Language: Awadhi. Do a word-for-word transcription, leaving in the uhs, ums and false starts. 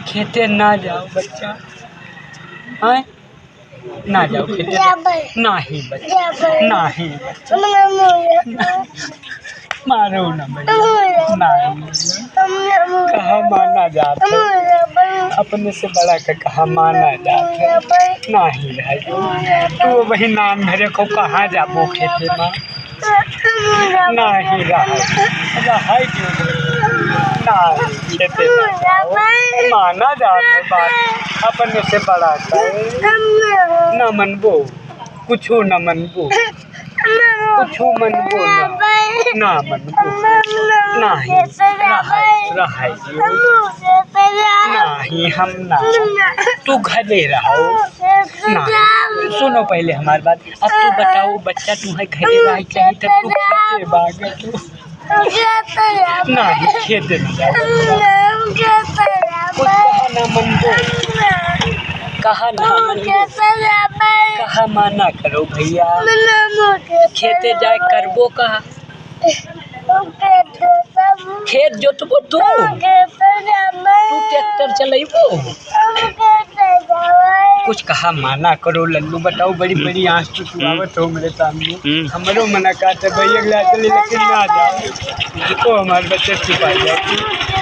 खेते ना जाओ बच्चा, हैं? ना जाओ खेते। जाबै। नाही बच्चा। जाबै। नाही बच्चा। हमरा मुँह जाबै। मारो ना बच्चा। हमरा मुँह जाबै। नाही। हमरा मुँह कहाँ जाबै। माना जात है? हमरा मुँह जाबै। अपने से बड़ा का कहाँ माना जात है? हमरा मुँह जाबै। नाही भाई। हमरा मुँह जाबै। तू वही नाम धरे को कहाँ जाबो खेते मा? नाही रहै, रहै क्यों? नाही, खेते ना जाओ। माना जात है बात, अपने से बड़ा का। ना मनबो, कुछो ना मनबो, कुछो मनबो ना, ना मनबो, नाही, रहै, रहै क्यों? नाही, हम ना, तू घरे रहो। नाही, सुनो पहले हमार बात, अब तू बताओ, बच्चा तुम्हें घरे रहे चाहिए, तब तू खेते भागे तू। नाही, खेते ना जाओ। कुछ कहा ना मनबो। कहा ना मनबो। कहा माना करो भैया। खेते जाए करबो कहा। खेत जोतबो तू? तू ट्रैक्टर चलइबो? कुछ कहा माना करो लल्लू, बताओ, बड़ी बड़ी आँच चुचुआवत हो मेरे सामने। हम्म। हमरो मना कहते भैया ले चली, लेकिन ना जाओ। ओ हमार बच्चे चुपा जाओ।